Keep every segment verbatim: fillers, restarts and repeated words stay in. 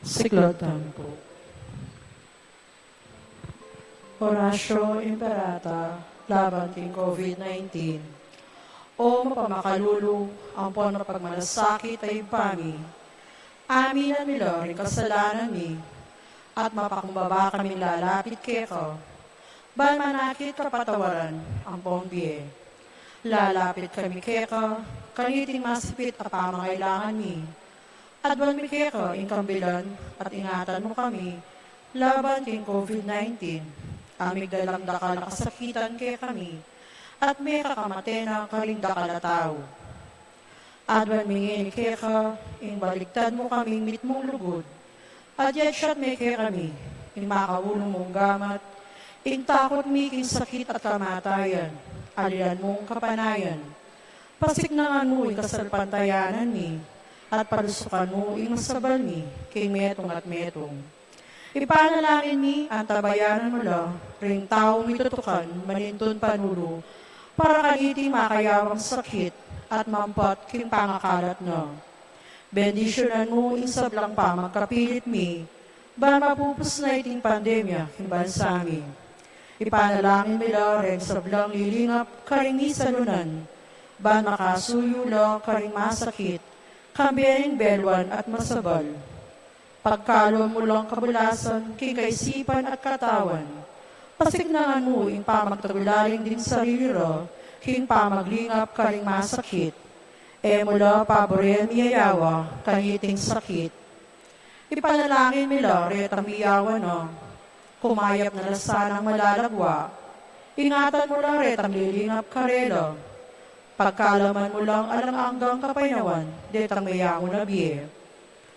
Siklaud tamu pu. Oratio Imperata laban king COVID nineteen. O mapamakalulu ampon mapagmalasakit a Ibpa mi, aminan mi la ring kasalanan mi, at mapakumbaba kaming lalapit keka, ban manakit kapatawaran ampon bie. Lalapit kami keka kaniting masipit a pamangailangan mi. Aduan mi keka ing kambilan at ingatan mu kami laban king COVID nineteen, a migdalang dakal a kasakitan kekami, at mekakamate na karing dakal a tau. Aduan mi ngeni keka ing baligtad mu kaming mitmung lugud, at yatsat me kekami ing makaulu mung gamat, ing takut mi king sakit at kamatayan, alilan mung kapanayan. Pasiknangan mu ing kasalpantayanan mi, at palusukan mu ing masabal mi king metung at metung. Ipanalangin mi, antabayanan mu la ring taung mitutukan manintun panulu para kaniting makayawang sakit at mampat king pangakalat na. Bendisyunan mu ing sablang pamagkapilit mi, ban mapupus na iting pandemya king bansa mi. Ipanalangin mi la reng sablang lilingap karing misalunan, ban makasuyu la karing masakit, kambe ning beluan at masabal. Pagkalub mu lang kabulasan king kaisipan at katawan. Pasiknangan mu ing pamagtagulaling ding sarili ra king pamaglingap karing masakit. E mu la paburen miyayawa kaniting sakit. Ipanalangin mi la retang miyawa na, kumayap na la sanang malalagwa. Ingatan mu la retang lilingap karela. Pagkalaman mu lang alang anggang kapaynawan detang meyangu na bie.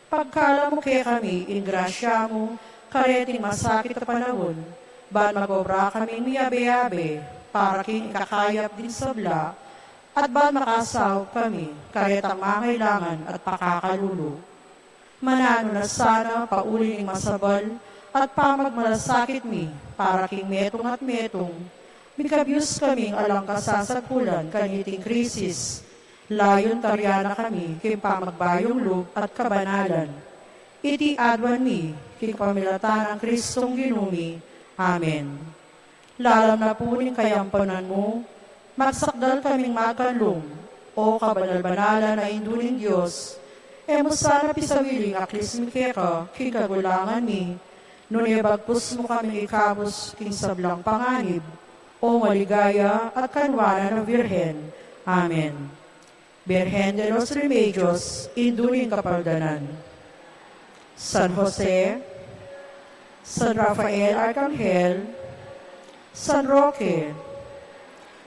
Pagkalub mu kekami ing grasya mu kareting masakit a panaun, ban mag-obra kaming miyabe-yabe para king ikakayap ding sabla, at ban makasaup kami karetang mangailangan at pakakalulu. Mananu na sana pauli ning masabal at pamagmalasakit mi para king metung at metung, mikabyus kaming alang kasasagkulan kaniting krisis, layun taryan na kami king pamagbayung lub at kabanalan. Iti aduan mi king pamilatan nang Kristong Ginu mi. Amen. Lalam na pu ning kayampanan mu, magsakdal kaming makanlung, O kabanal-banalan a Indu ning Dios. E mu sana pisawili ing aklis mi keka king kagulangan mi, nune bagkus mu kaming ikabus king sablang panganib, O maligaya at kanwanan a Virgen. Amen. Virgen de los Remedios, Indu ning Kapaldanan. San Jose, San Rafael Arcangel, San Roque,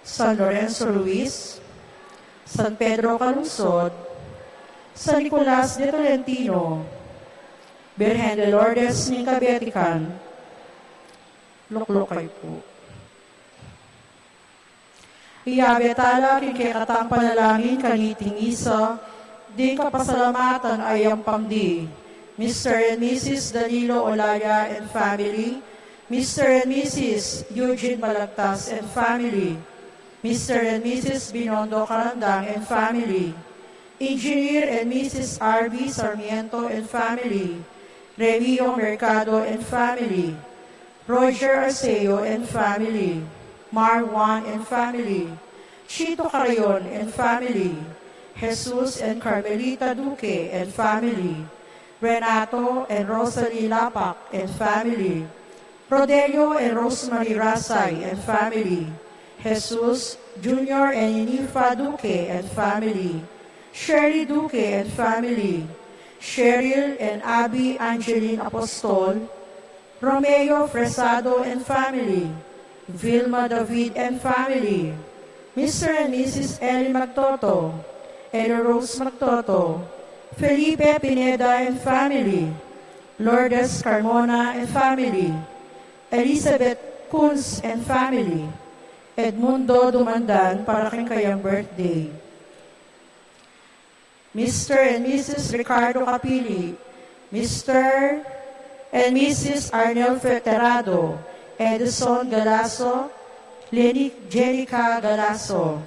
San Lorenzo Ruiz, San Pedro Calungsod, San Nicolas de Tolentino, Virgen de Lourdes ning Kabetikan, lukluk kayu pu. Iyabe tala king kekatang panalangin kaniting misa ding kapasalamatan a yampang di Mister and Missus Danilo Olaya and family, Mister and Missus Eugene Balagtas and family, Mister and Missus Binondo Carandang and family, Engineer and Missus R B Sarmiento and family, Remio Mercado and family, Roger Arceo and family, Mar Juan and family, Chito Carayon and family, Jesus and Carmelita Duque and family, Renato and Rosalie Lapac and family, Rodelio and Rosemary Rasay and family, Jesus Junior and Inifa Duque and family, Shirley Duque and family, Cheryl and Abby Angeline Apostol, Romeo Fresado and family, Vilma David and family, Mister and Missus Ellie Magtoto, Ellie Rose Magtoto, Felipe Pineda and family, Lourdes Carmona and family, Elizabeth Kunz and family, Edmundo Dumandan para king kayang birthday. Mister and Missus Ricardo Capili, Mister and Missus Arnel Ferterado, Edison Galasso, Leni Jenica Galasso.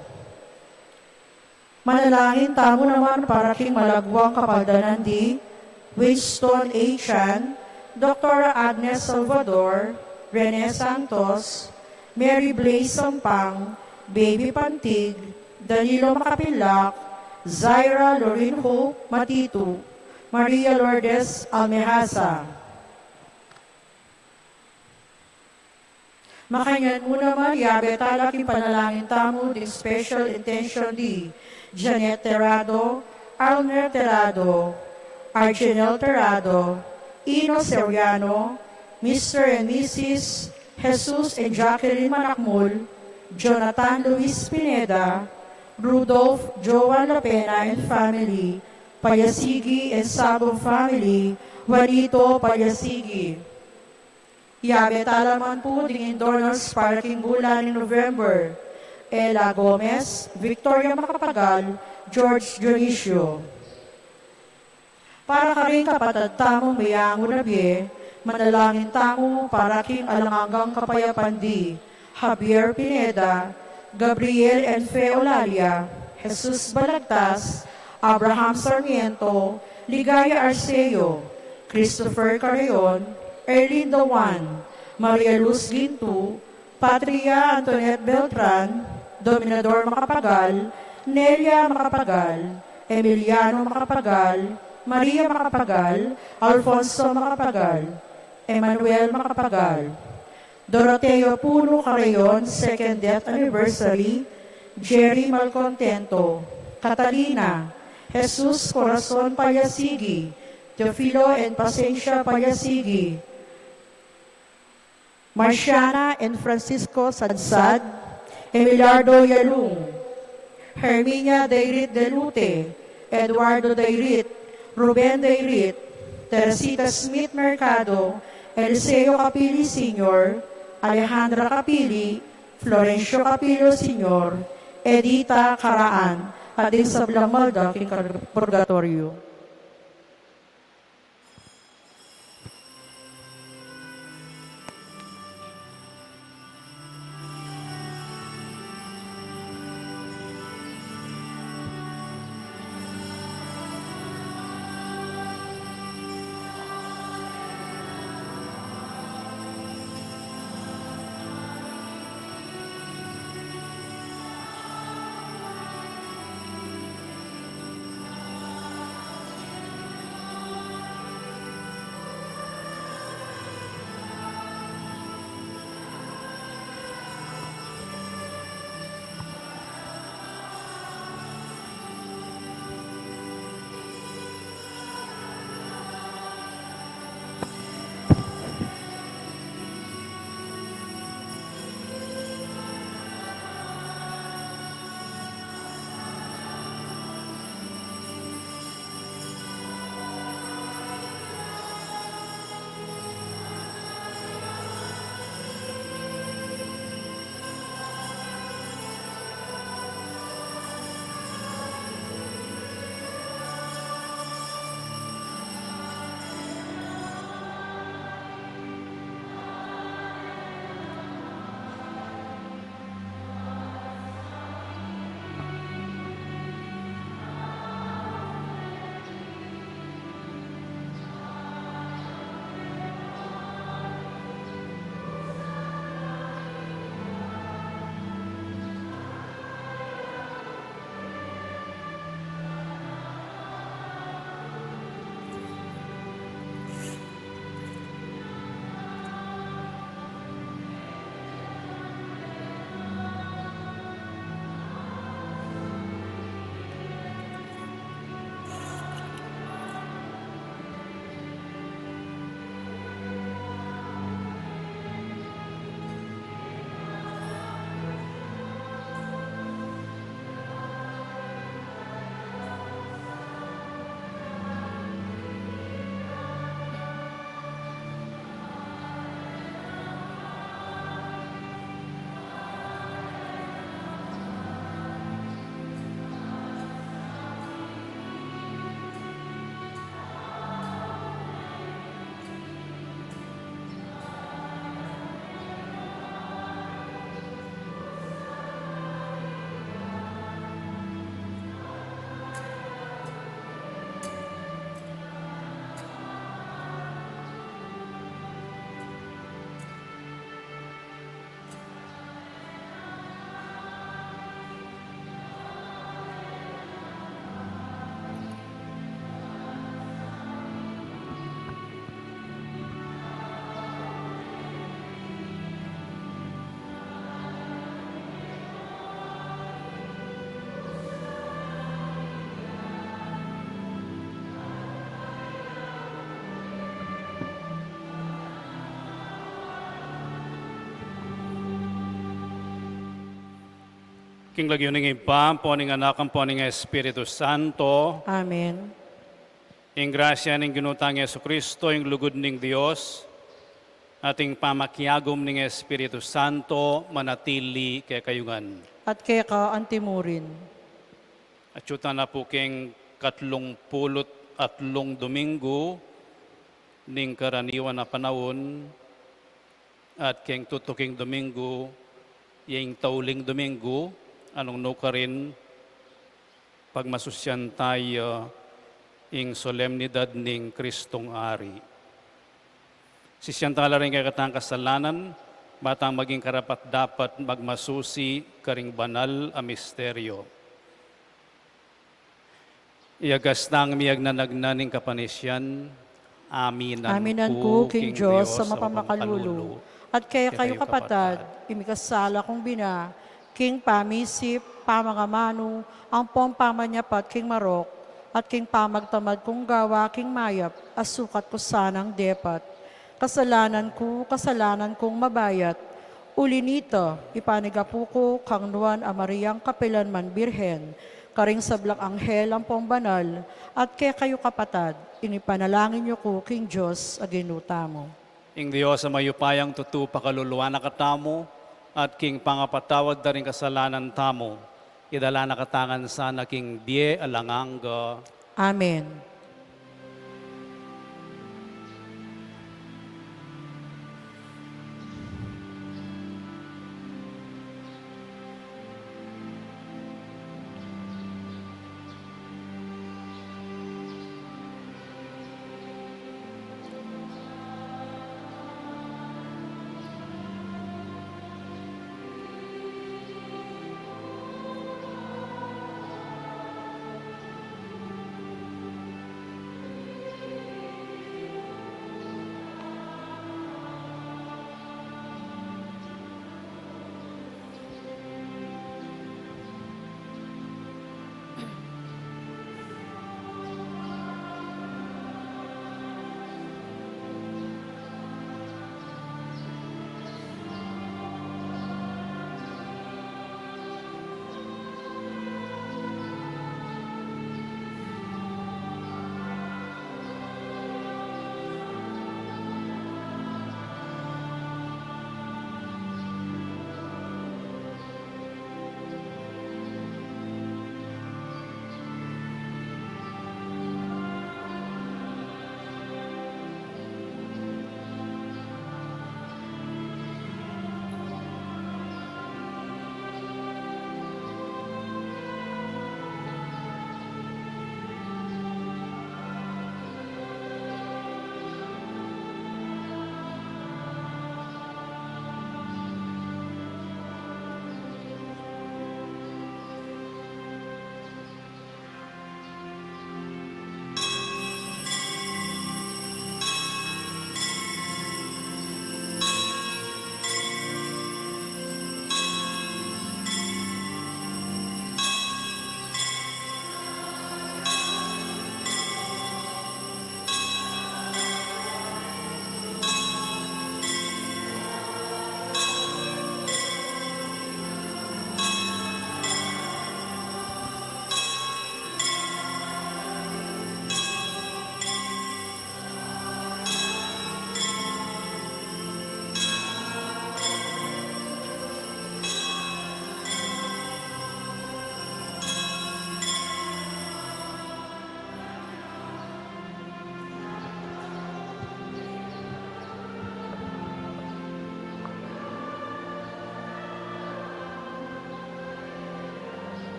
Manalangin tamu naman para king malagwang kapaldanan di Winston A. Chan, Doktora Agnes Salvador, Rene Santos, Mary Blaze Sampang, Baby Pantig, Danilo Makapilak, Zaira Lorin Hope Matitu, Maria Lourdes Almehasa. Makanyan mu naman, yabe tala king panalangin tamu ding special intention di Janet Terrado, Alner Terrado, Arjenel Terrado, Ino Seriano, Mister and Missus Jesus and Jacqueline Manakmul, Jonathan Luis Pineda, Rudolph Joan Lapena and family, Palyasigi and Sabong family, Juanito Palyasigi. Yabe tala man pu ding indornals para king bulan ning November: Ella Gomez, Victoria Macapagal, George Dionisio. Para karing kapatad tamung meyangu na bie, manalangin tamu para king alang anggang kapayapan di Javier Pineda, Gabriel and Fe Olalia, Jesus Balagtas, Abraham Sarmiento, Ligaya Arceo, Christopher Carreon, Erlinda Juan, Maria Luz Gintu, Patria Antoinette Beltran, Dominador Macapagal, Nelia Macapagal, Emiliano Macapagal, Maria Macapagal, Alfonso Macapagal, Emmanuel Macapagal, Doroteo Puno Carreon, second death anniversary, Jerry Malcontento, Catalina, Jesus Corazon Palyasigi, Teofilo and Pacencia Palyasigi, Marciana and Francisco Sadsad, Emiliardo Yalung, Herminia Dairit Delute, Eduardo Dairit, Ruben Dairit, Teresita Smith Mercado, Eliseo Capili Senior, Alejandra Capili, Florencio Capillo Senior, Edita Caraan, at ding sablang malda king kar-, purgatorio. King lagyu ning Ibpa, ampo ning Anak, ampo ning Espiritu Santo. Amen. Ing grasya ning Ginu tang Jesucristo, ing lugud ning Dios, at ing pamakiagum ning Espiritu Santo, manatili kekayu ngan. At keka antimurin. Atyu tana pu king katlung pulu't atlung Dominggu ning karaniwan a panaun, at king tutuking Dominggu, ya ing tauling Dominggu, a nung nukarin, pagmasusian taya ing solemnidad ning Kristong Ari. Sisian tala ring kekatang kasalanan, ba tang maging karapat-dapat magmasusi karing banal a misteryo. Iyagas tang miyagnanagnan ning kapanisian, aminan ku king Dios a mapamakalulu, at kekayu kapatad, ing mikasala kung bina, king pamisip, pamangamanu, ampong pamanyapat king marok, at king pamagtamad kung gawa king mayap, a sukat ku sanang depat. Kasalanan ku, kasalanan kung mabayat. Uli nita, ipanigapu ku kang Nuan a Mariang kapilan man Birhen, karing sablang anghel ampong banal, at kekayu kapatad, ing ipanalangin yu ku king Dios a Ginu tamu. Ing Dios a mayupayang tutu pakaluluan na katamu, at king pangapatawad da ring kasalanan tamu, idala na katamu ngan sana king bie alang angga. Amen.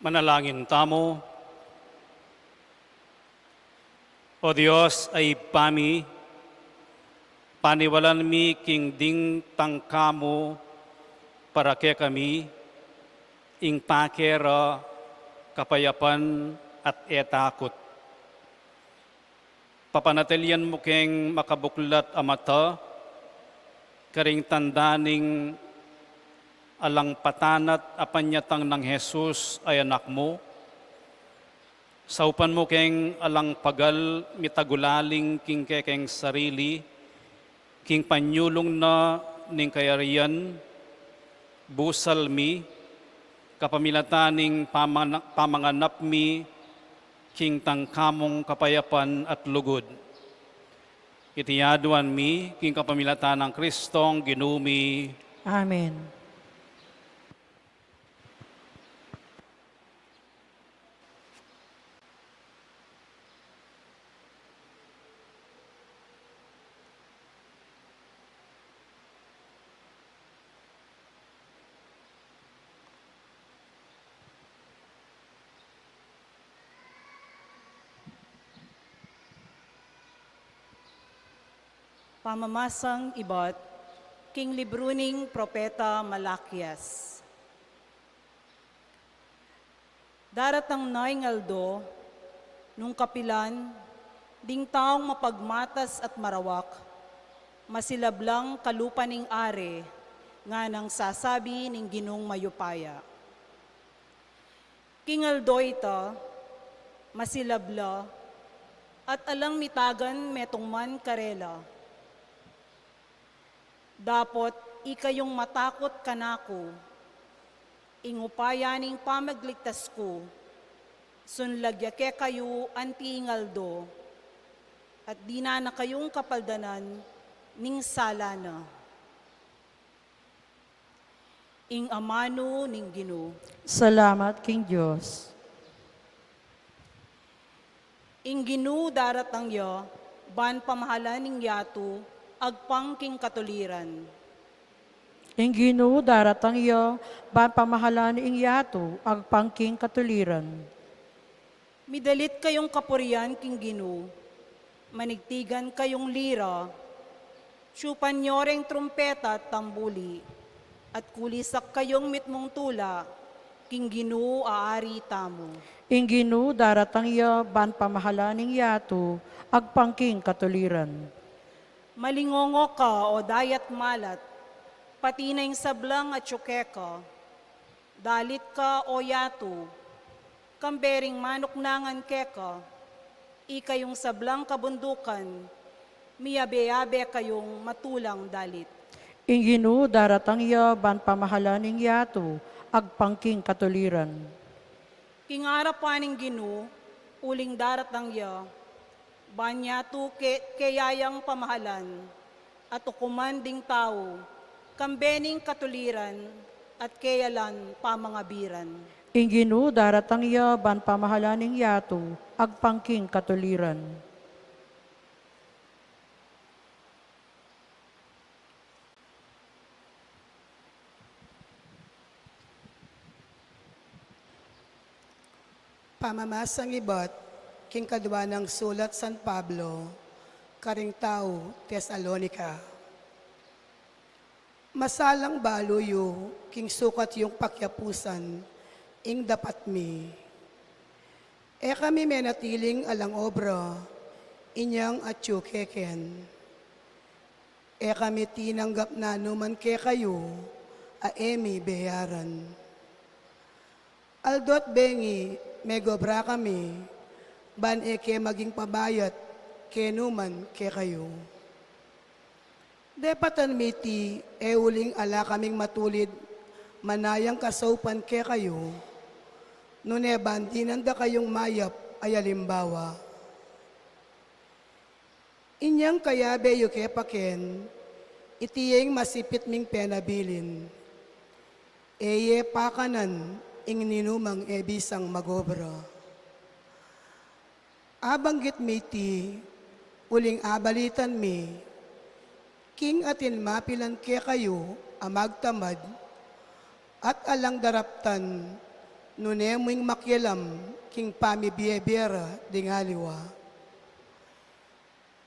Manalangin tamu. O Dios a Ibpa mi, paniwalan mi king ding tangka mu para kekami, ing pake ra, kapayapan at e takut. Papanatilian mu keng makabuklat a mata, karing tanda ning alang patanat a panyatang nang Jesus a Anak mu. Saupan mu keng alang pagal mitagulaling king kekeng sarili, king panyulung na ning kayarian, busal mi, kapamilatan ning pamana-, pamanganap mi, king tangka mung kapayapan at lugud. Iti aduan mi, king kapamilatan nang Kristong Ginu mi. Amen. Pamamasang ibat king libru ning Propeta Malakias. Daratang na ing aldo, nung kapilan, ding taung mapagmatas at marawak, masilab lang kalupa ning Are, nganang sasabi ning Ginung mayupaya. King aldo ita, masilab la, at alang mitagan metung man karela. Dapot ikayung matakut kanaku, ing upaya ning pamagligtas ku, sunlag ya kekayu anti ing aldo, at dinan na kayung kapaldanan ning sala na. Ing amanu ning Ginu. Salamat king Dios. Ing Ginu daratang ya, ban pamahalan ing yatu, agpang king katuliran. Ing Ginu daratang ya, ban pamahalan ing yatu, agpang king katuliran. Midalit kayung kapurian king Ginu, manigtigan kayung lira, tsupan yo reng trumpeta at tambuli, at kulisak kayung mitmung tula, king Ginu a Ari tamu. Ing Ginu daratang ya, ban pamahalan ing yatu, agpang king katuliran. Malingongo ka, o dayat malat, pati na ing sablang atyu keka. Dalit ka, o yatu, kambe ring manuknangan keka, ikayung sablang kabundukan, miyabe-yabe kayung matulang dalit. Ing Ginu daratang ya, ban pamahalan ing yatu, agpang king katuliran. King arapan ning Ginu, uling daratang ya, ban yatu ke-, keya yang pamahalan, at ukuman ding tau, kambe ning katuliran, at keya lang pamangabiran. Ing Ginu daratang ya, ban pamahalan ing yatu, agpang king katuliran. Pamamasang ibat king kadua nang sulat San Pablo karing tau Tesalonica. Masalang balu yu king sukat yung pakiapusan ing dapat mi. E kami menatiling alang obra inyang atyu keken. E kami tinanggap na numan kekayu a e mi beyaran. Aldo't bengi megobra kami, ban e ke maging pabayat ke numan kekayu. Depatan mi ti e uling ala kaming matulid manayang kasaupan kekayu, nune ban dinan da kayung mayap a alimbawa. Inyang kayabe yu ke paken, iti ing masipit ming penabilin. E ye pakanan ing ninumang e bisang magobra. Abanggit mi ti, uling abalitan mi, king atin mapilan kekayu a magtamad, at alang daraptan, Nune mu ing makialam king pamibie-bie ra ding aliwa.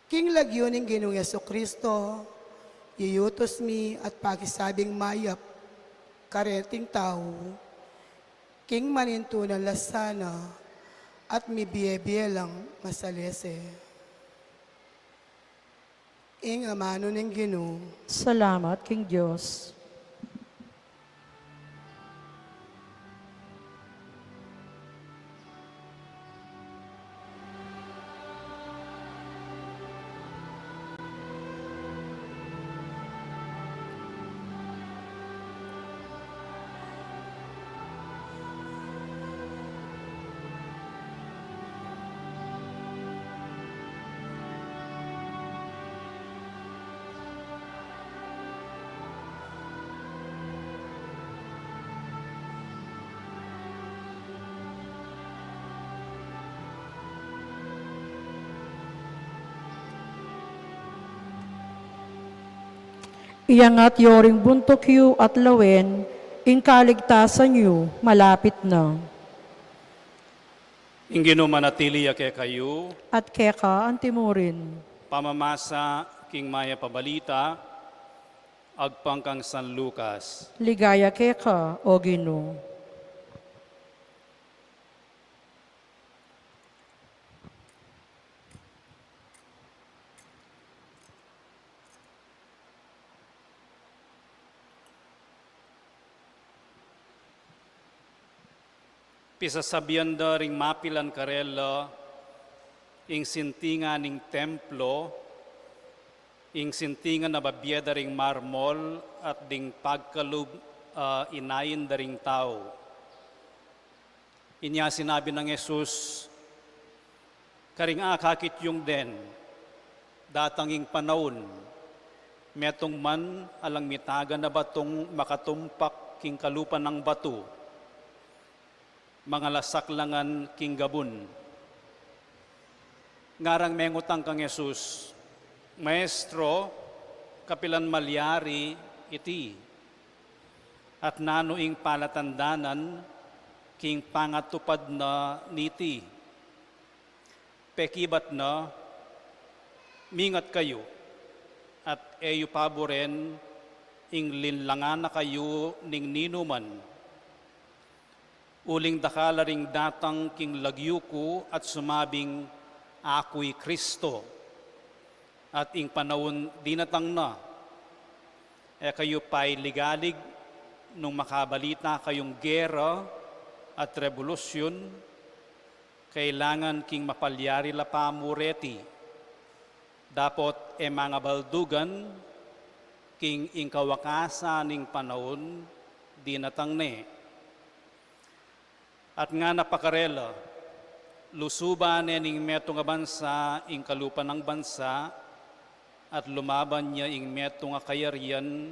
King lagyu ning Ginung Jesucristo, yuyutus mi at pakisabing mayap kareting tau, king manintunan la sana at mibie-bie lang masalese. Ing amanu ning Ginu. Salamat king Dios. Iyangat yu ring buntuk yu at lawen, ing kaligtasan yu malapit na. Ing Ginu manatili ya kekayu. At keka antimurin. Pamamasa king Mayap a Balita agpang kang San Lucas. Ligaya keka, O Ginu. Pisasabian da ring mapilan karela ing sintingan ning templo, ing sintingan a babie da ring marmol at ding pagkalub a inain da ring tau. Inya sinabi nang Jesus karing akakit yung den, datang ing panaun, metung man alang mitagan a batung makatumpak king kalupa nang batu, mangalasak la ngan king gabun. Ngarang mengutang kang Jesus, Maestro, kapilan malyari iti? At nanu ing palatandanan king pangatupad na niti? Pekibat na, mingat kayu, at e yu paburen ing linlangan na kayu ning ninuman. Uling dakal la ring datang king lagyu ku at sumabing, "Aku i Kristo," at ing panaun dinatang na, e kayu pailigalig nung makabalita kayung gera at rebolusyun, kailangan king mapalyari la pa mu reti. Dapot e mangabaldugan king ing kawakasan ning panaun dinatang ne. At ngana pa karela, lusuban ne ning metung a bansa ing kalupa nang bansa, at lumaban ya ing metung a kayarian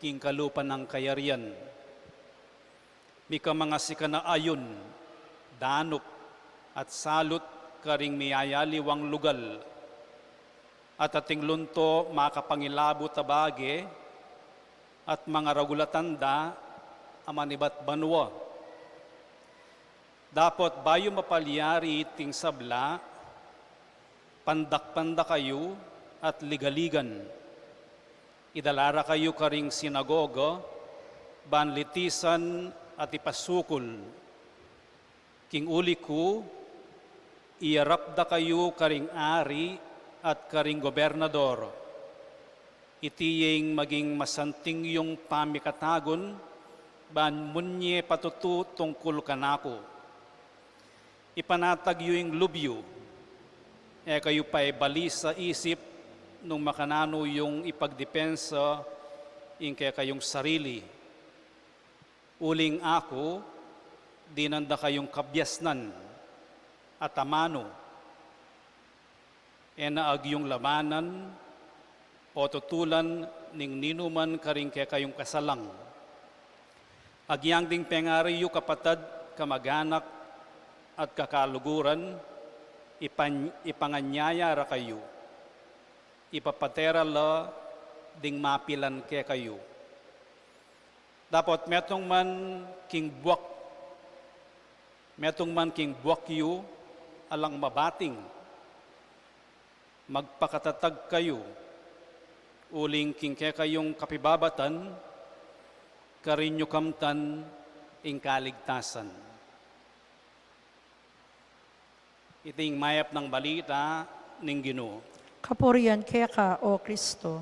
king kalupa nang kayarian. Mika manga sika na ayun, danup, at salut karing miyayaliwang lugal, at ating lunto makapangilabut a bage, at mangaragul a tanda a manibat banua. Dapot bayu mapalyari iting sabla, pandakpan da kayu at ligaligan. Idala ra kayu karing sinagoga, ban litisan at ipasukul. King uli ku, iyarap da kayu karing ari at karing gobernador. Iti ya ing maging masanting yung pamikatagun, ban munye patutu tungkul kanaku. Ipanatag yu ing lub yu, e kayu paibalisa isip nung makananu yung ipagdepensa ing kekayung sarili. Uling aku, dinan da kayung kabiasnan at amanu, e na agyung labanan o tutulan ning ninuman karing kekayung kasalang. Agyang ding pengari yu kapatad, kamaganak, at kakaluguran, ipan-, ipanganyaya ra kayu. Ipapate ra la ding mapilan kekayu. Dapot metung man king buak Metung man king buak yu, alang mabating, magpakatatag kayu, uling king kekayung kapibabatan, karin yu kamtan ing kaligtasan. Iting mayap nang balita ning Ginu. Kapurian keka, O Kristo.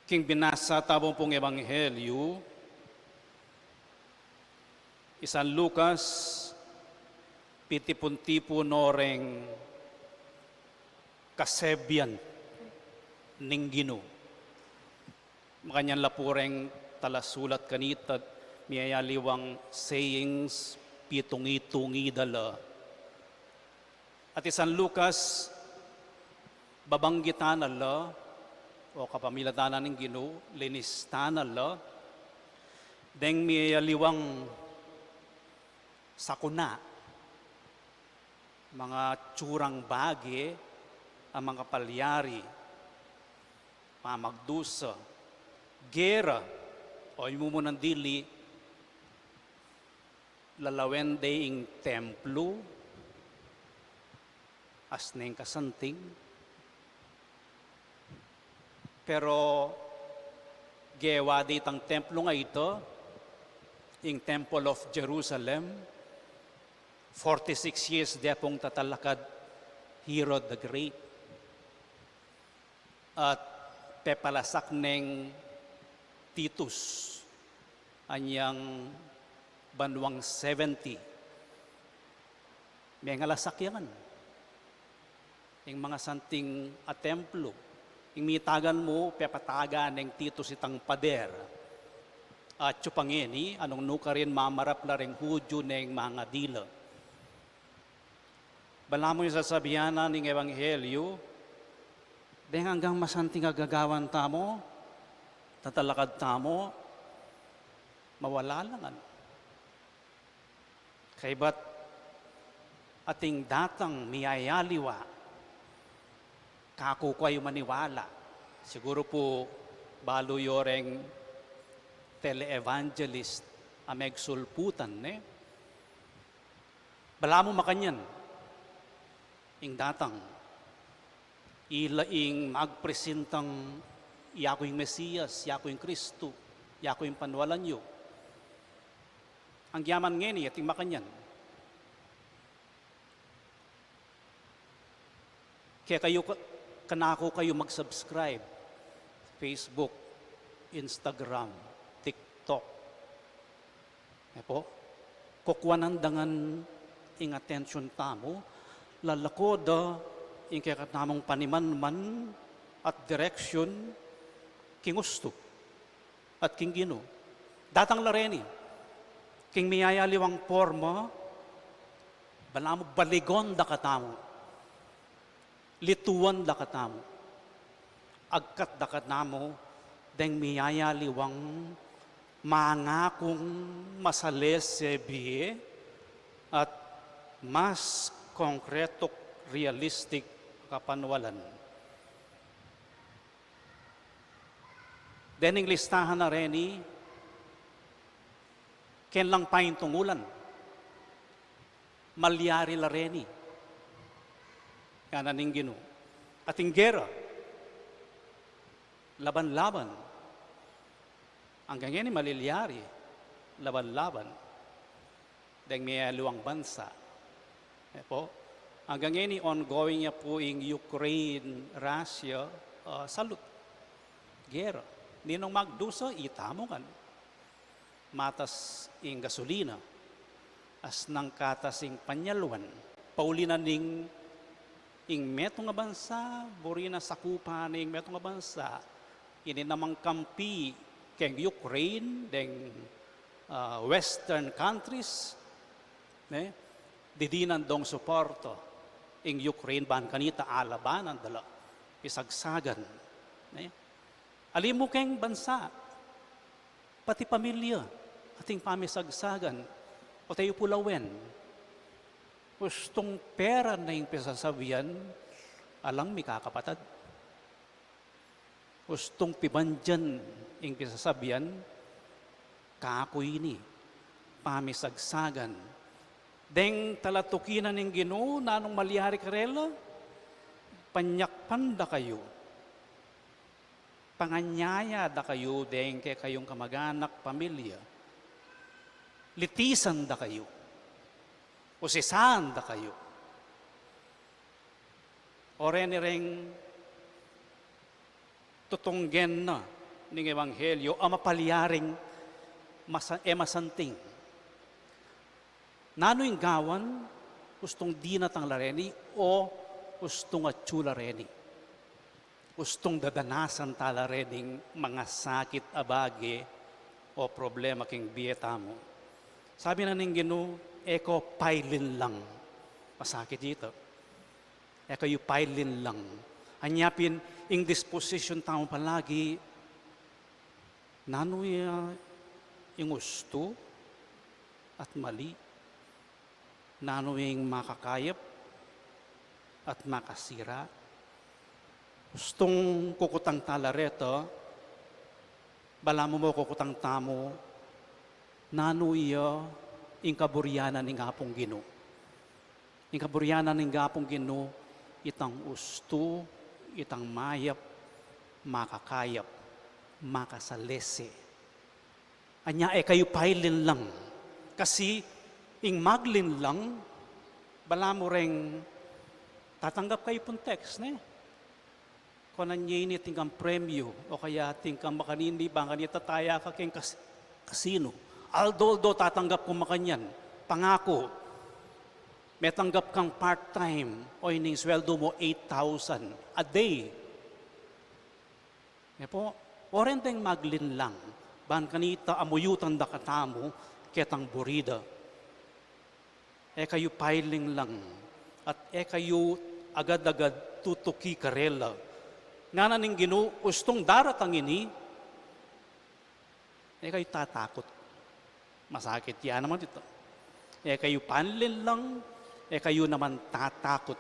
King binasa tamu pung Ebanghelyu, i San Lucas, pitipun-tipun no reng kasebian ning Ginu. Makanyan la pu reng talasulat kanita, miyayaliwang sayings, pitungi-tungi da la. At i San Lucas, babanggitan na la, o kapamilatan na ning Ginu, linistan na la, deng miyayaliwang sakuna, mga tsurang bage, a mga palyari, pamagdusa, gera, o ing mumunang dili, lalawen de ing templo, as neng kasanting. Pero gewa de itang templo a ita, ing Temple of Jerusalem, forty-six years de pung tatalakad Herod the Great. At pepalasak neng Titus, anyang banuang seventy. Mengalasak ya ngan ing mga santing a templo. Ing mitagan mu, pepatagan neng Titus itang pader. At atyu pa ngeni, anung nukarin mamarap la reng Hudyu neng mangadila. Balamu ing sasabian na ning Ebanghelyu, deng anggang masanting a gagawan tamu, tatalakad tamu, mawala la ngan. Kaybat ating datang miyayaliwa, kaku kayu maniwala. Siguru pu balu yu reng tele-evangelist a megsulputan, ne? Balamu makanyan ing datang. Ila ing magpresentang, "Yaku ing Mesias, yaku ing Kristu, yaku ing panwalan yu." Anggiaman ngeni, ating makanyan. Kaya kayu, ka-, kanaku kayu mag-subscribe, Facebook, Instagram, TikTok. E pu, kukuanan da ngan ing atensyon tamu, lalako da ing kekatamung panimanman at direksyon king ustu at king Ginu. Datang la reni, king miyayaliwang porma, balamu baligon da katamu, lituan da katamu, agkat da katamu, deng miyayaliwang mangakung masalese bie at mas konkretuk realistik a kapanwalan. Dening listahan na reni, keng lang paintungulan, malyari la reni, ngana ning Ginu. Ating gera, laban-laban, anggang ngeni malilyari, laban-laban deng miyaliwang bansa. E pu, anggang ngeni ongoing ya pu ing Ukraine, Russia, ah, salut. Gera. Ninung magdusa, itamu ngan. Matas ing gasolina. As nang katas ing panyalwan. Pauli na ning ing metung a bansa, buri na sakupan ning metung a bansa. Ini namang kampi keng Ukraine, deng, ah, Western countries, ne? Didinan dong suporta ing Ukraine ban kanita alabanan da la, pisagsagan, ne? Ali mu keng bansa, pati pamilya, ating pamisagsagan, o tayu pu lawen. Ustung pera na ing pisasabian, alang mikakapatad. Ustung pibandian ing pisasabian, Kaku ini, pamisagsagan. Deng talatuki na ning Ginu, nanung malyari karela? Panyakpan da kayu. Panganyaya da kayu deng kekayung kamaganak, pamilya. Litisan da kayu. Usisan da kayu. O reni reng tutunggen na ning ebanghelyo a mapalyaring masa-, e masanting. Nanu ing gawan? Ustung dinatang la reni o ustung atyu la reni? Ustung dadanasan ta la rening mangasakit a bage o problema king bie tamu? Sabi na ning Ginu, e ko pailinlang. Masakit ita. E kayu pailinlang. Anya pin, ing disposition tamu palagi, nanu ya ing ustu at mali? Nanu ing makakayap at makasira? Ustung kukutang ta la reta, balamu mo kukutang tamu, nanu ya ing kaburian na ning Apung Ginu? Ing kaburian na ning Apung Ginu, itang ustu, itang mayap, makakayap, makasalese. Anya e kayu pailinlang. Kasi ing maglinlang, balamu reng tatanggap kayu pung text, ne? Kunan ye ini, atin kang premyu, o kaya atin kang makanini, bang kanita taya ka keng kas-, kasino. Aldo-aldo tatanggap kung makanyan. Pangaku, metanggap kang part-time, o ining sweldo mu eight thousand a day. E pu, o rin deng maglinlang, ban kanita amuyutan da katamu ketang buri da. E kayu pailinlang, at e kayu agad-agad tutuki karela. Ngana ning Ginu, ustung daratang ini, e kayu tatakut. Masakit ya naman ita. E kayu panlinlang, e kayu naman tatakut.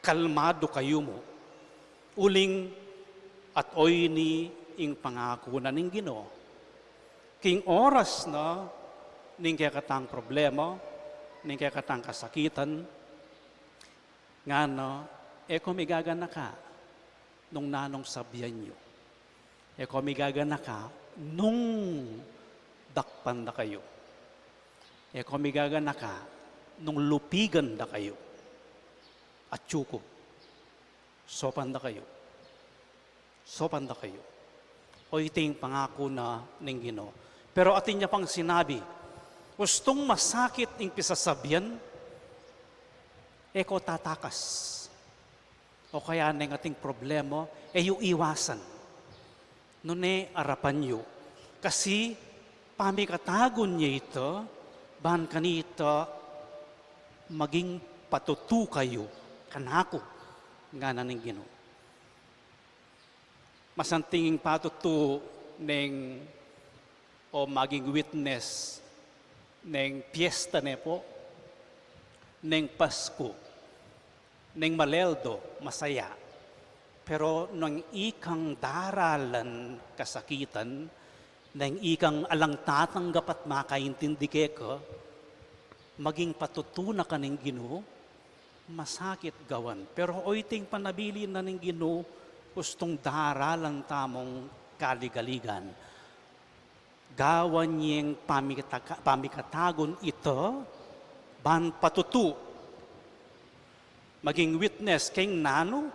Kalmadu kayu mu. Uling at oyni ing pangaku na ning Ginu. King oras na ning kekatang problema, ning kekatang kasakitan, ngana, e ko migaganaka nung nanung sabian yu. E ko migaganaka nung dakpan da kayu. E ko migaganaka nung lupigan da kayu. Atyu ku, saupan da kayu. Saupan da kayu. O, iti ing pangaku na ning Ginu. Pero atin ya pang sinabi, ustung masakit ing pisasabian, e ko tatakas. O kaya neng ating problema, e yu iwasan. Nune arapan yu. Kasi pamikatagun ye ita, ban kanita maging patutu kayu kanaku, ngana ning Ginu. Masanting ing patutu neng, o maging witness neng piesta, ne pu, neng Pasku, neng maleldo, masaya. Pero neng ikang daralan kasakitan, neng ikang alang tatanggap at makaintindi keka, maging patutu na ka ning Ginu, masakit gawan. Pero o iting panabilin na ning Ginu, ustung daralan tamung kaligaligan. Gawan yeng pamikataka-, pamikatagun ita, ban patutu. Maging witness keng nanu,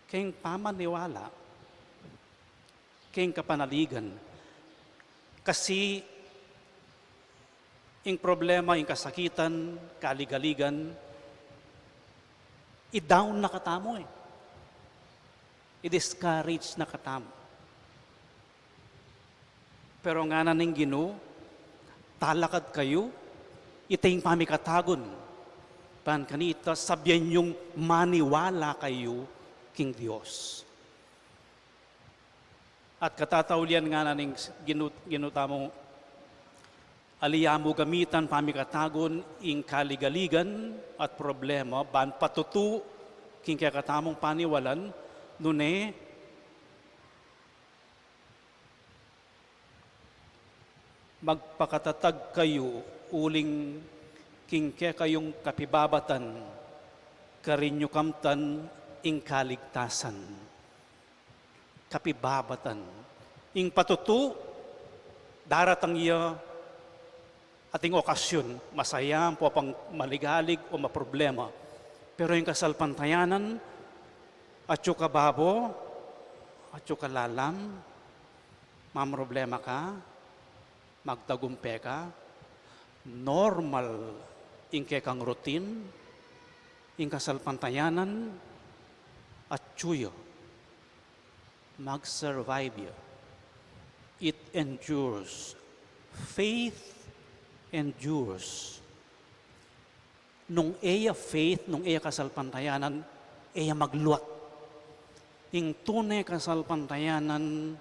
keng pamaniwala, keng kapanaligan. Kasi ing problema, ing kasakitan, kaligaligan, i-down na katamu e. I-discourage na katamu. Pero ngana ning Ginu, talakad kayu, ita ing pamikatagun. Ban kanita, sabian yung maniwala kayu king Dios. At katataulian ngana ning Ginu, Ginu tamu, ali ya mu gamitan pamikatagun ing kaligaligan at problema, ban patutu king kekatamung paniwalan, nune, Magpakatatag kayu uling king kekayung kapibabatan, karin yu kamtan ing kaligtasan. Kapibabatan. Ing patutu, daratang ya ating okasyun, masaya, ampo pang maligalig o maproblema. Pero ing kasalpantayanan, atyu ka babo, atyu ka lalam, mamroblema ka, magtagumpe ka, normal ing kekang routine, ing kasalpantayanan, atyu ya, mag-survive ya. It endures. Faith endures. Nung e ya faith, nung e ya kasalpantayanan, e ya magluat. Ing tune kasalpantayanan,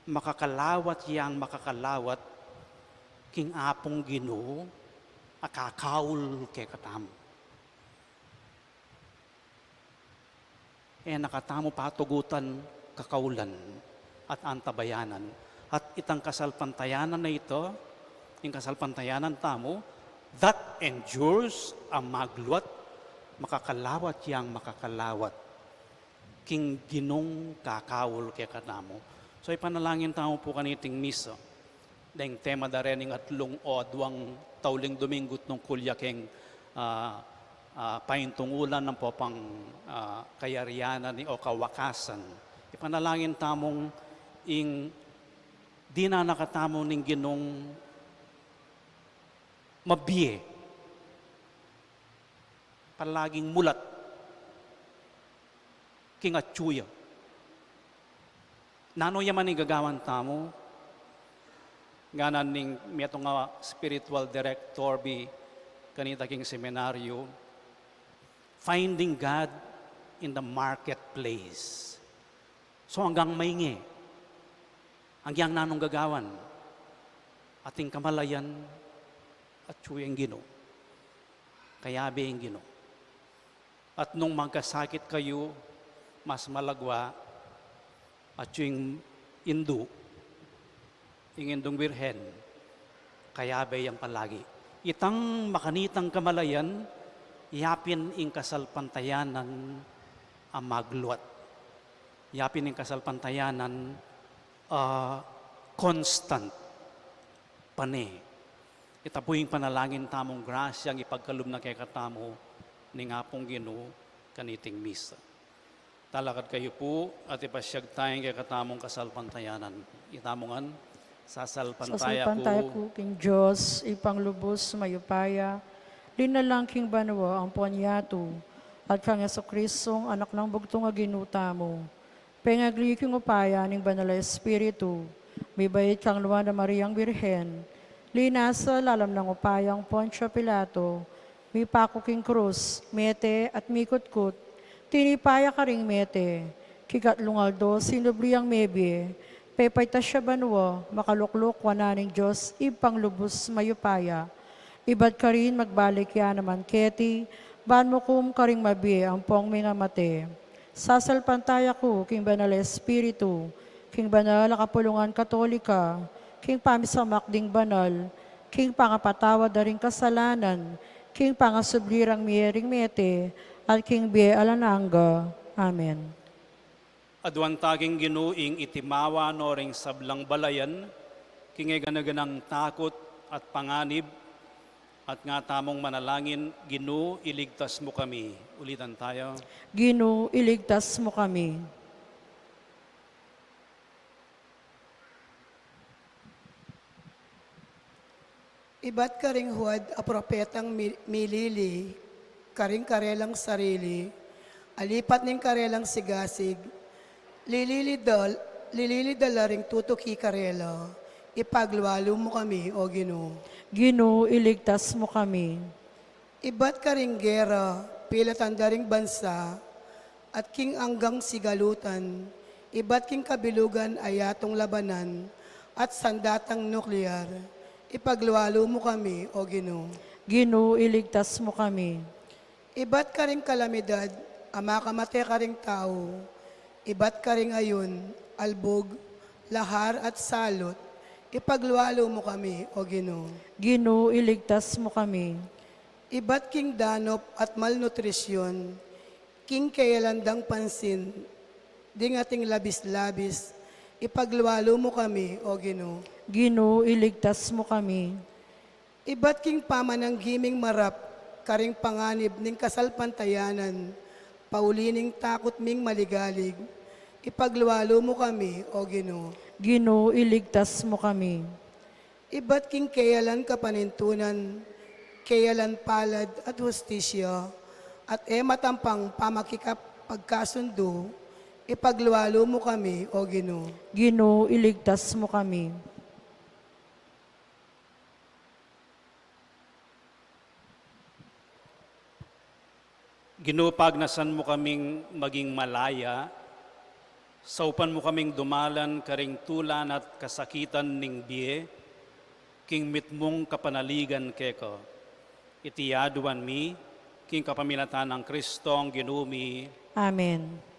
makakalawat yang makakalawat king Apung Ginu a kakaul kekatamu. E na katamu patugutan, kakaulan at antabayanan. At itang kasalpantayanan a ita, ing kasalpantayanan tamu, that endures, a magluat, makakalawat yang makakalawat king Ginung kakaul kekatamu. So, ipanalangin tamu pu kaniting misa. Deng tema da rening atlung o aduang tauling Duminggu tungkul ya keng, ah, ah, paintungulan ampo pang, ah, kayarian na ni o kawakasan. Ipanalangin tamung ing dinan na katamu ning Ginung mabie, palaging mulat king atyu ya. Nanu ya man ing gagawan tamu, ngana ning metung a spiritual director bi kanita king seminaryo, Finding God in the Marketplace. So, anggang mainge, anggang nanung gagawan, ating kamalayan, atyu yang Ginu. Kayabe yang Ginu. At nung magkasakit kayu, mas malagwa, atyu ing indu, ing indung Birhen, kayabe yang palagi. Itang makanitang kamalayan, yapin ing kasalpantayanan a magluat. Yapin ing kasalpantayanan a constant. Pane. Ita pu ing panalangin tamung grasyang ipagkalub na kekatamu ning Apung Ginu kaniting misa. Talakad kayu pu at ipasyag taya ing kekatamung kasalpantayanan. Itamu ngan, sasalpantaya ku king Dios, Ibpang lubus mayupaya, linalang king banua ampon yatu, at kang Jesucristong Anak nang bugtung a Ginu tamu. Pengagli king upaya ning Banal a Espiritu, mibait kang Nuan a Mariang Birhen, linasa lalam nang upayang Poncio Pilato, mipaku king krus, mete at mikutkut, tinipa ya karing mete, king katlung aldo sinubli yang mebie, pepaitas ya banua, makalukluk wanan ning Dios Ibpang lubus mayupaya. Ibat karin magbalik ya naman keti, ban mukum karing mabie ampong mengamate. Sasalpantaya ku king Banal a Espiritu, king banal a kapulungan Katolika, king pamisamak ding banal, king pangapatawad da ring kasalanan, king pangasubli rang mie ring mete, at king bie alang angga. Amen. Aduan ta king Ginu ing itimawa no ring sablang balayan, king e gana-ganang takut at panganib, at nga tamung manalangin, Ginu, iligtas mu kami. Ulitan taya. Ginu, iligtas mu kami. Ibat karing huad a propetang mi-, milili karing karelang sarili, a lipat ning karelang sigasig, lilili da, lilili da la ring tutuki karela, ipaglualu mu kami, O Ginu. Ginu, iligtas mu kami. Ibat karing gera, pilatan da ring bansa, at king anggang sigalutan, ibat king kabilugan a yatung labanan, at sandatang nuklear, ipaglualu mu kami, O Ginu. Ginu, iligtas mu kami. Ibat karing kalamidad a makamate karing tau, ibat karing ayun, albug, lahar at salut, Ipaglualu mu kami, O Ginu. Ginu, iligtas mu kami. Ibat king danup at malnutrisyon, king keyalan dang pansin ding ating labis-labis, ipaglualu mu kami, O Ginu. Ginu, iligtas mu kami. Ibat king pamananggiming marap karing panganib ning kasalpantayanan, pauli ning takut ming maligalig, ipaglualu mu kami, O Ginu. Ginu, iligtas mu kami. Ibat king keyalan kapanintunan, keyalan palad at hustisya, at e matampang pamakikapagkasundo, ipaglualu mu kami, O Ginu. Ginu, iligtas mu kami. Ginu, pagnasan mu kaming maging malaya, saupan mu kaming dumalan karing tulan at kasakitan ning bie, king mitmung kapanaligan keka. Iti aduan mi, king kapamilatan nang Kristong Ginu mi. Amen.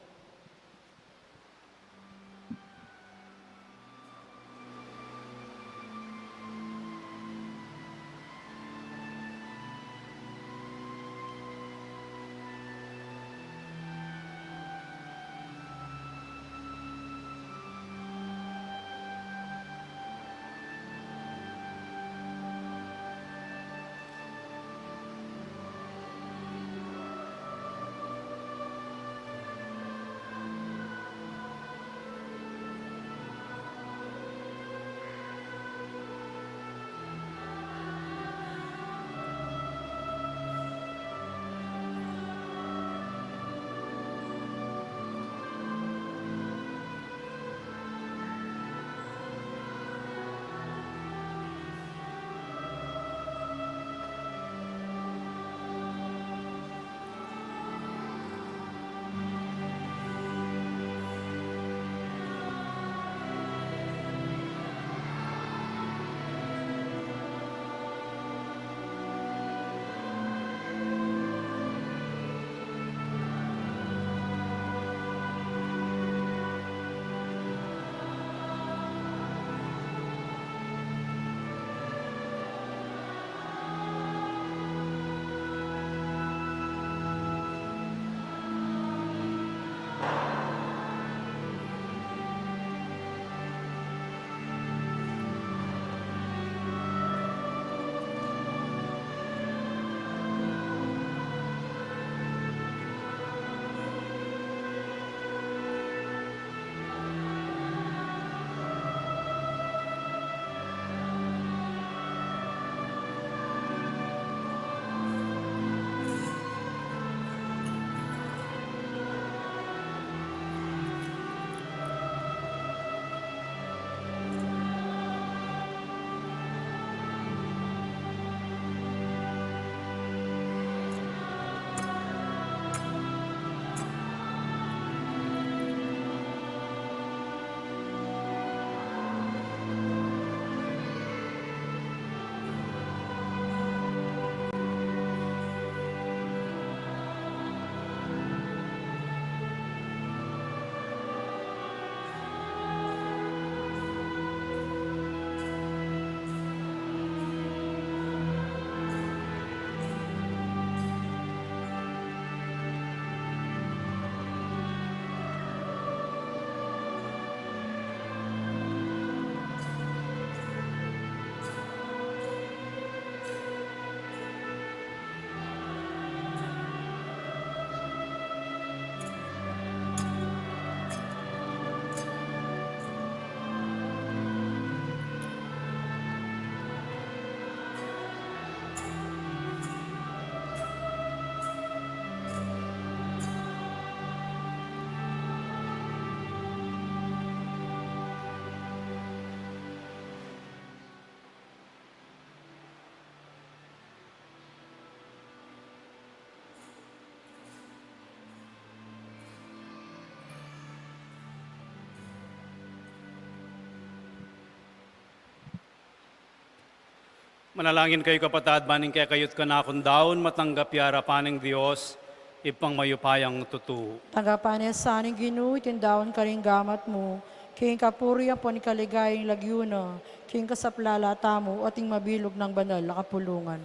Manalangin kayu, kapatad, ban ing kekayu't kanakung daun matanggap ya arapan ning Dios, Ibpang mayupayang tutu. Tanggapan na sa ning Ginu iting daun karing gamat mu, King kapurian ampon king kaligayan ning lagyu na, king kasaplalan tamu at king mabilug nang banal a kapulungan.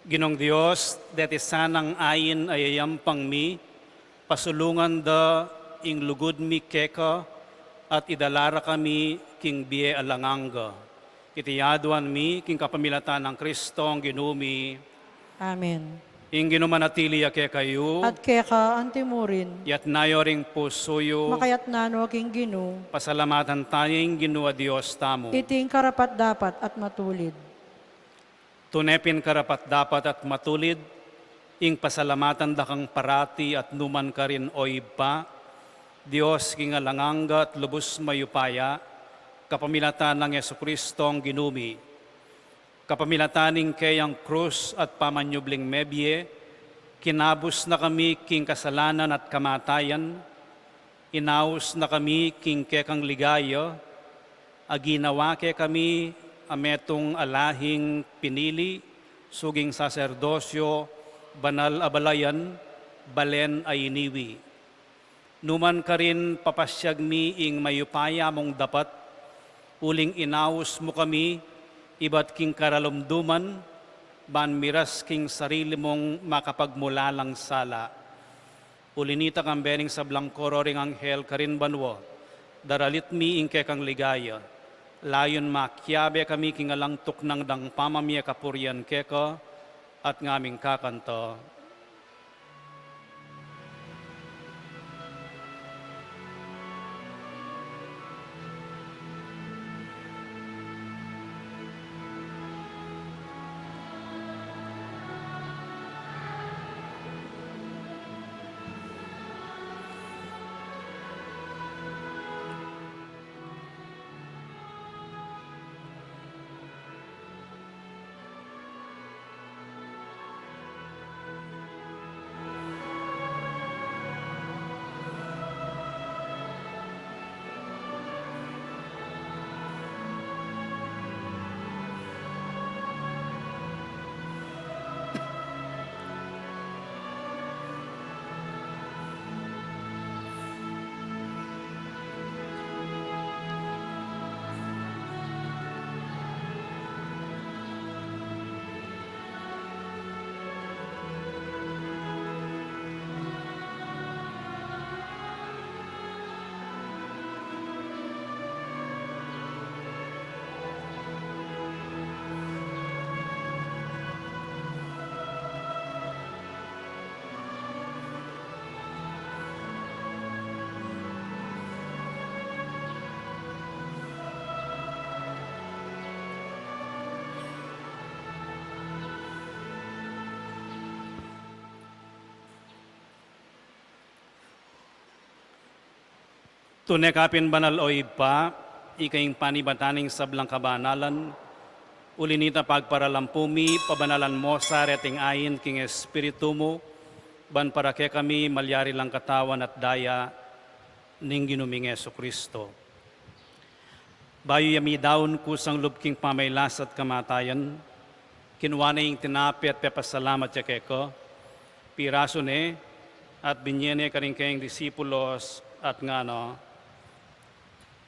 Ginung Dios, deti sanang ain a yayampang mi, pasulungan da ing lugud mi keka, at idala ra kami king bie alang angga. Iti aduan mi king kapamilatan nang Kristong Ginu mi. Amen. Ing Ginu manatili ya kekayu. At keka antimurin. Iyatas yu ring pusu yu. Makayatas no king Ginu. Pasalamatan taya ing Ginu a Dios tamu. Iti ing karapat-dapat at matulid. Tune pin karapat-dapat at matulid, ing pasalamatan da kang parati at numan karin, o Ibpa, Dios king alang angga at lubus mayupaya, kapamilatan nang Jesukristong Ginu mi. Kapamilatan ning keyang krus at pamanyubling mebie, kinabus na kami king kasalanan at kamatayan, inaus na kami king kekang ligaya, a ginawa kekami a metung a lahing pinili, suging saserdosyo, banal a balayan, balen a iniwi. Numan karin papasiag mi ing mayupaya mung dapat, uling inaus mu kami ibat king karalumduman, ban miras king sarili mung makapagmulalang sala. Uli nita, kambe ning sablang koro ring anghel karin banua, daralit mi ing kekang ligaya, layun makiabe kami king alang tuknang dang pamamie kapurian keka, at ngaming kakanta. Tune ka pin banal, o Ibpa, ika ing panibatan ning sablang kabanalan. Uli nita, pagparalampu mi, pabanalan mo sa reting ain king Espiritu mu, ban para kekami malyari lang katawan at daya ning Ginu ming Jesucristo. Bayu ya midaun kusang lub king pamagkasakit at kamatayan, kinua ne ing tinape at pepasalamat ya keka, pirasu ne, at binie ne karing kayang disipulos, at ngana: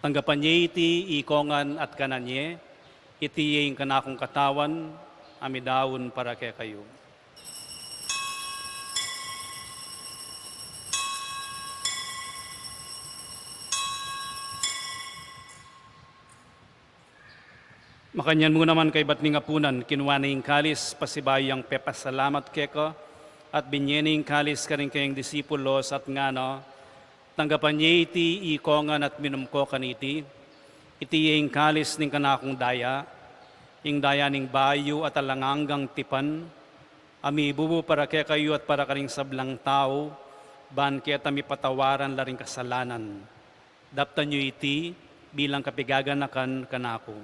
Tanggapan ye iti ikongan at kanan ye, iti ye ing kanakung katawan, a midaun para kekayu. Makanyan mu naman kaybat ning apunan, kinua ne ing kalis, pasibayu yang pepasalamat keka, at binie ne ing kalis karing kayang disipulos, at ngana: Tanggapan ye iti ikongan at minum ko kaniti, iti ye ing kalis ning kanakung daya, ing daya ning bayu at alang anggang tipan, a mibubu para kekayu at para karing sablang tau, ban keta mipatawaran la ring kasalanan. Daptan yu iti bilang kapigaganakan kanaku.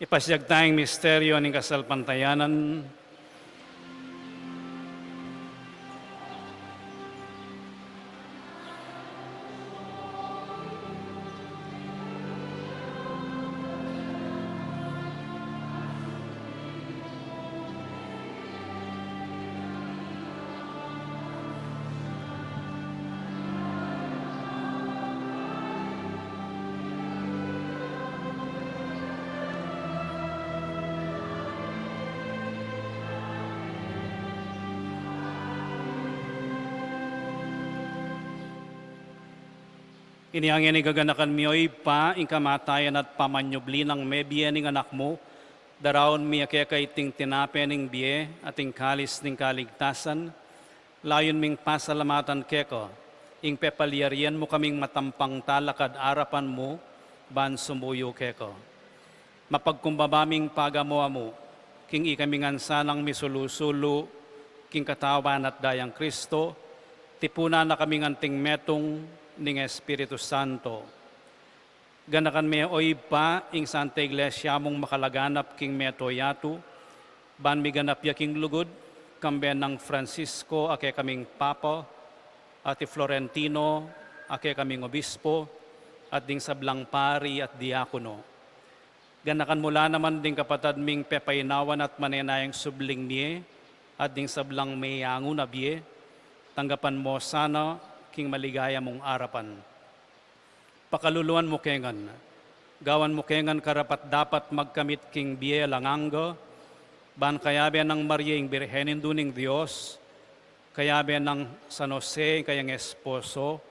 Ipasiag taya ing misteryo ning kasalpantayanan. Inya ngeni gaganakan mi, O Ibpa, ing kamatayan at pamanyubli nang mebie ning Anak mu, daraun mi keka iting tinape ning bie at ing kalis ning kaligtasan, layun ming pasalamatan keka ing pepalyarian mu kaming matampang talakad arapan mu ban sumuyu keka. Mapagkumbaba ming pagamu-amu king ikami ngan sanang misulu-sulu king Katawan at Dayang Kristo, tipunan na kaming anting metung ning Espiritu Santo. Ganakan me, O Ibpa, ing Santa Iglesia mung makalaganap king mabilug a yatu, ban miganap ya king lugud, kambe nang Francisco a kekaming Papa, at i Florentino a kekaming Obispo, at ding sablang pari at diakono. Ganakan mu la naman ding kapatad ming pepainawan at manenayang subling mie, at ding sablang meangu na bie, tanggapan mu sana king maligaya mung arapan. Pakaluluan mu ke ngan, gawan mu ke ngan karapat-dapat magkamit king bie alang angga, ban kayabe nang Maria ing Birhen Indu ning Dios, kayabe nang San Jose ing kayang esposo,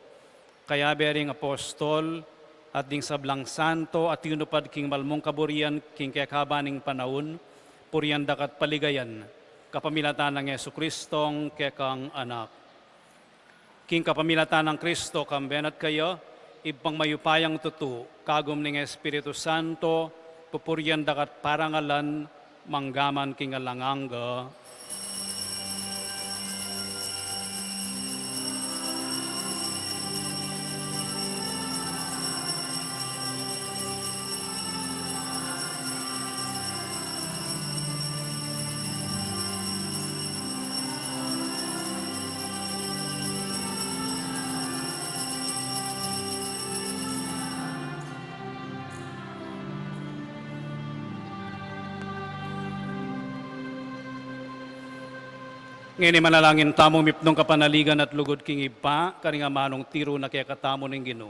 kayabe ring apostol, at ding sablang santo a tinupad king malmung kaburian king kekaba ning panaun, purian da ka at paligayan, kapamilatan nang Jesucristong kekang Anak. King kapamilatan nang Kristo, kambe na at kaya, Ibpang mayupayang tutu, kagum ning Espiritu Santo, pupurian da ka at parangalan, manggaman king alang angga. Ngeni manalangin tamu mipnung kapanaligan at lugud king Ibpa, karing amanung tiru na kekatamu ning Ginu.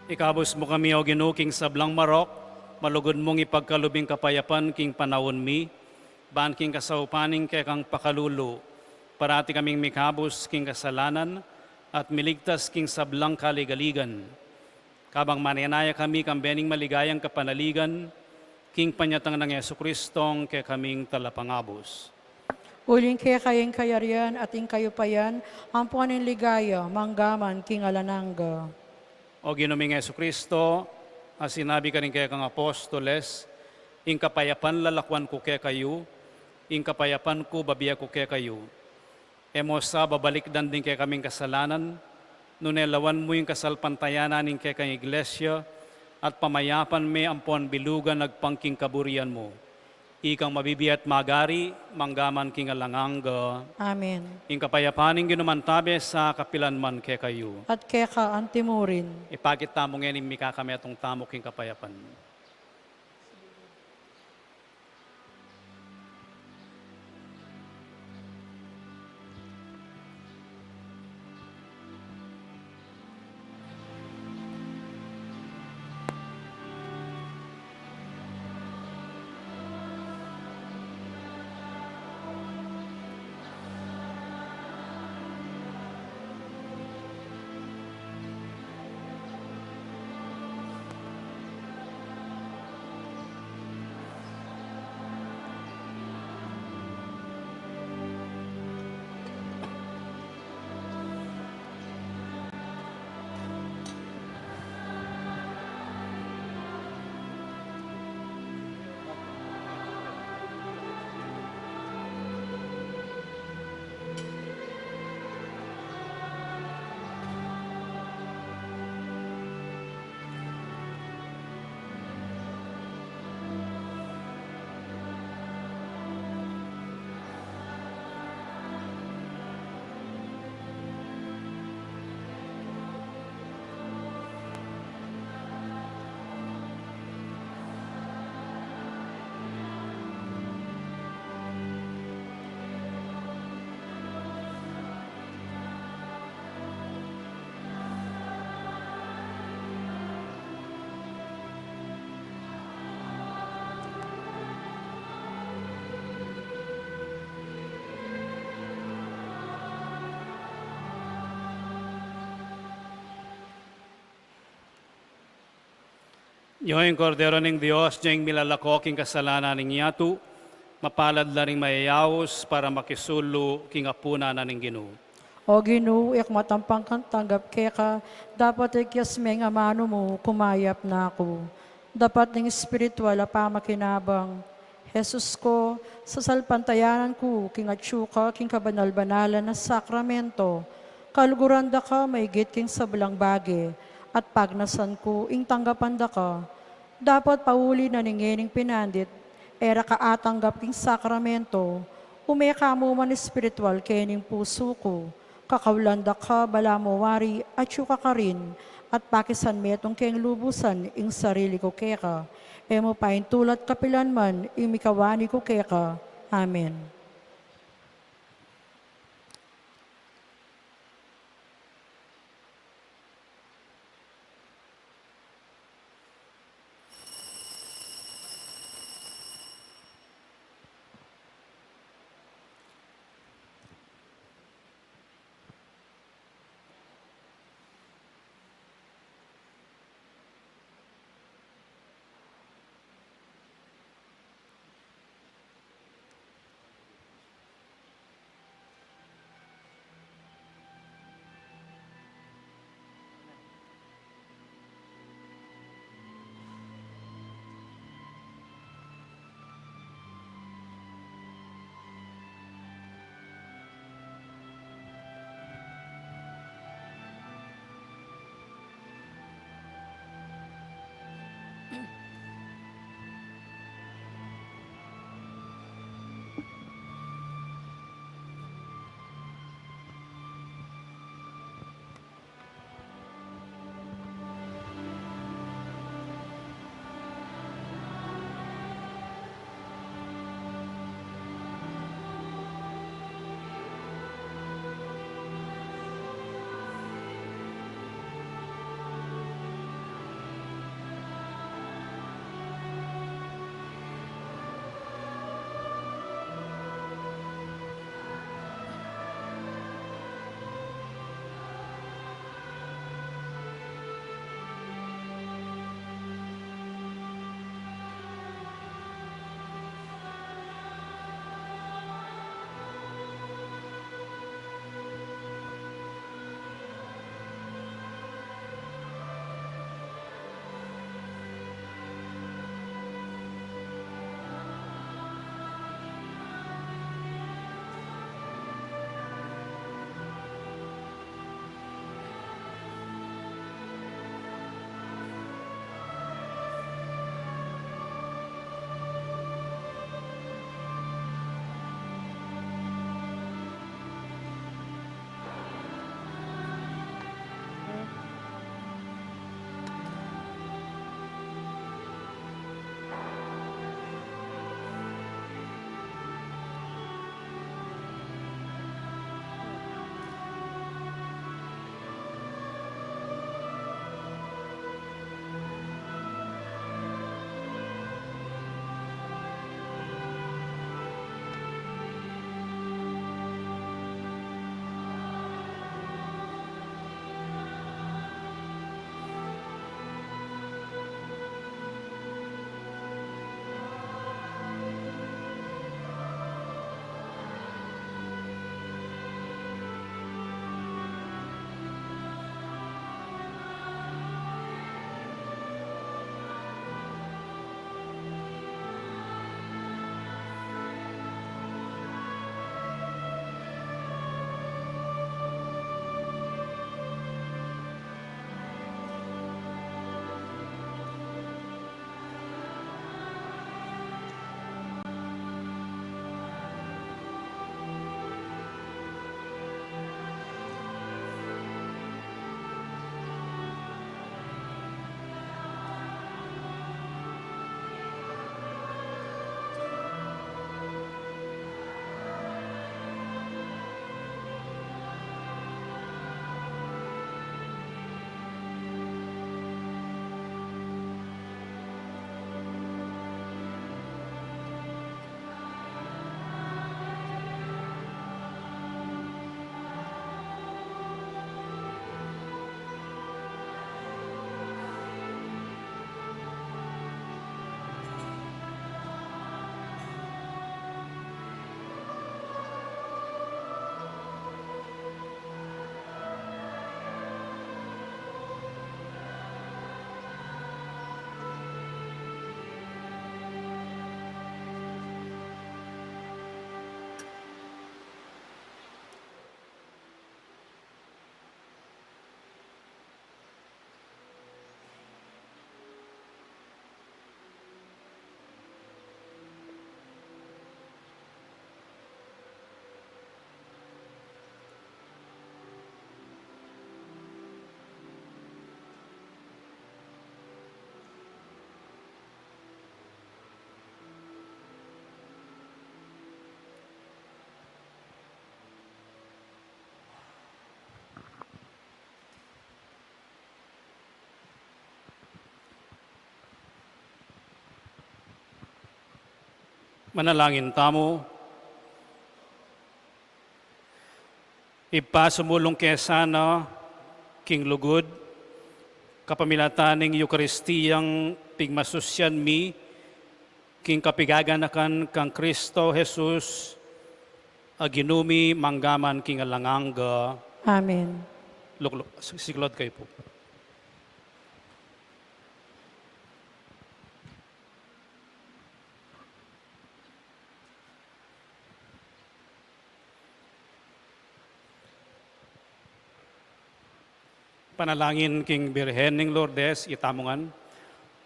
Ikabus mu kami, O Ginu, king sablang marok, malugud mung ipagkalub ing kapayapan king panaun mi, ban king kasaupan ning kekang pakalulu, parati kaming mikabus king kasalanan, at miligtas king sablang kaligaligan. Kabang manenaya kami kambe ning maligayang kapanaligan, king panyatang nang Jesucristong kekaming Talapangabus. Uling keka ing kayarian at ing kayupayan, ampo ning ligaya, manggaman king alang angga. O Ginu ming Jesucristo, A sinabi karing kekang apostoles, "Ing kapayapan lalakuan ku kekayu, ing kapayapan ku bibie ku kekayu." E mu sa babalikdan ding kekaming kasalanan, nune lawan mu ing kasalpantayanan ning kekang Iglesia, at pamayapan me ampon bilugan agpang king kaburian mu. Ikang mabibie at magari, mangga man king alang angga. Amen. Ing kapayapan ning Ginu mantabe sa kapilan man kekayu. At keka antimurin. Ipakit tamu ngeni ing mikakametung tamu king kapayapan. Yu ing Kordero ning Dios, ing milalako king kasalanan ning yatu. Mapalad la ring mayayaus para makisulu king apunan na ning Ginu. O Ginu, e ku matampang tanggap keka, dapot ikyas me ing amanu mu, kumayap na ku. Dapat ning espiritual a pamakinabang. Jesus ko, sasalpantayanan ku king atyu ka king kabanal-banalan a sakramento, kaluguran da ka maigit king sablang bage, at pagnasan ku ing tanggapan da ka. Dapot pauli na ning ngening pinandit, e ra ka atanggap king sakramento, ume ka mu man espiritual kening pusu ku. Kakaulan da ka, balamu wari, atyu ka karin, at pakisan metung keng lubusan ing sarili ku keka. E mu paintulat kapilan man ing mikawani ku keka. Amen. Manalangin tamu. Ibpa, sumulung ke sana king lugud, kapamilatan ning Eukaristiyang pigmasusyan mi, king kapigaganakan kang Kristo Jesus, a Ginu mi, mangga man king alang angga. Amen. Lukluk, siklaud kayu pu. Panalangin king Birhen ning Lourdes, itamu ngan.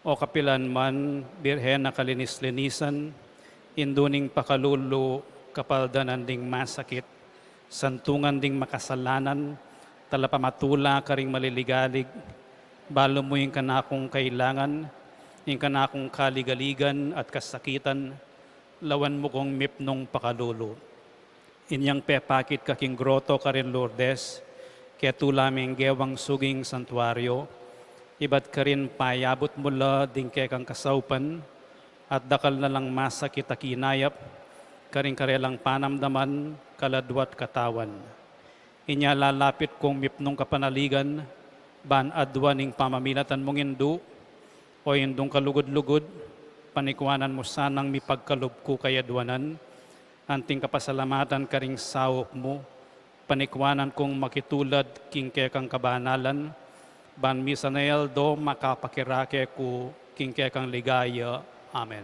O kapilan man, Birhen a kalinis-linisan, indu ning pakalulu, kapaldanan ding masakit, santungan ding makasalanan, talapamatula karing maliligalig, balu mu ing kanakung kailangan, ing kanakung kaligaligan at kasakitan, lawan mu kung mipnung pakalulu. Inyang pepakit ka king groto karin Lourdes, ketula ming gewang suging santuario, ibat karin payabut mu la ding kekang kasaupan, at dakal na lang masakit a kinayap, karing karelang panamdaman, kaladwa't katawan. Inya lalapit kung mipnung kapanaligan, ban aduan ing pamamilatan mung indu, o indung kalugud-lugud, panikuanan mu sanang mipagkalub ku kayaduanan, anting kapasalamatan karing saup mu, panikuanan kung makitulad king kekang kabanalan, ban misan a aldo makapakirake ku king kekang ligaya. Amen.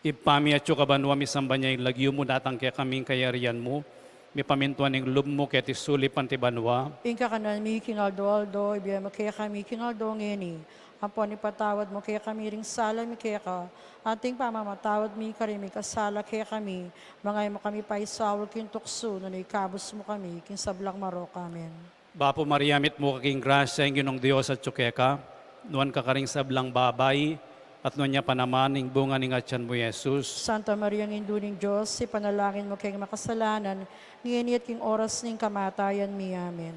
Ibpa mi atsu ka banua, misamban ya ing lagyu mu, datang kekami ing kayarian mu, mipamintuan ing lub mu keti sulip anti banua. Ing kakanan mi king aldo-aldo ibie mu kekami king aldo ngeni, ampon ipatawad mu kekami ring sala mi keka, anting pamamatawad mi karing mikasala kekami, manga e mu kami paisaul king tuksu, nune ikabus mu kami king sablang marok. Amen. Bapu Maria, mitmu ka king grasya, ing Ginung Dios atsu keka, nuan ka karing sablang babai, at nuan ya pa naman ing bunga ning atian mu, Jesus. Santa Maria, Indu ning Dios, ipanalangin mu keng makasalanan, ngeni at king oras ning kamatayan mi. Amen.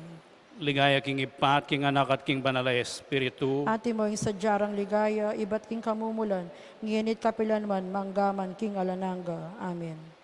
Ligaya king Ibpa, at king Anak, at king Banal a Espiritu. Antimo ing sadya rang ligaya, ibat king kamumulan, ngeni at kapilan man, mangga man king alang angga. Amen.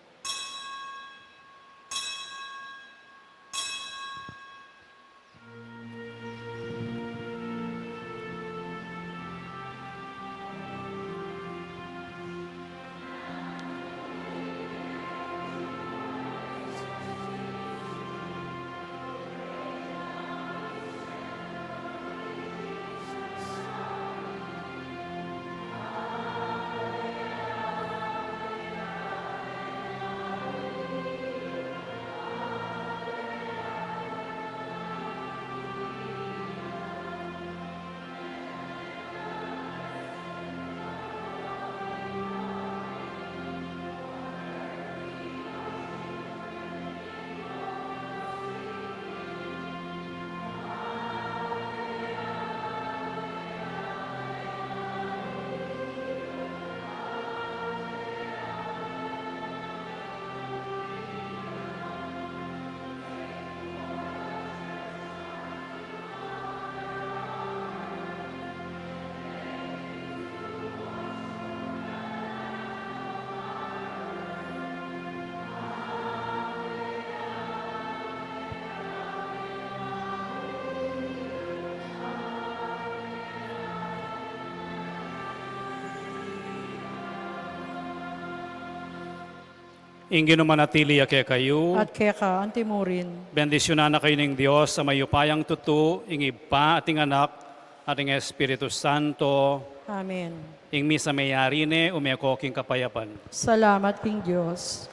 Ing Ginu manatili ya kekayu. At keka antimurin. Bendisyunan na kayu ning Dios a mayupayang tutu, ing Ibpa at ing Anak at ing Espiritu Santo. Amen. Ing misa meyari ne, ume ko king kapayapan. Salamat king Dios.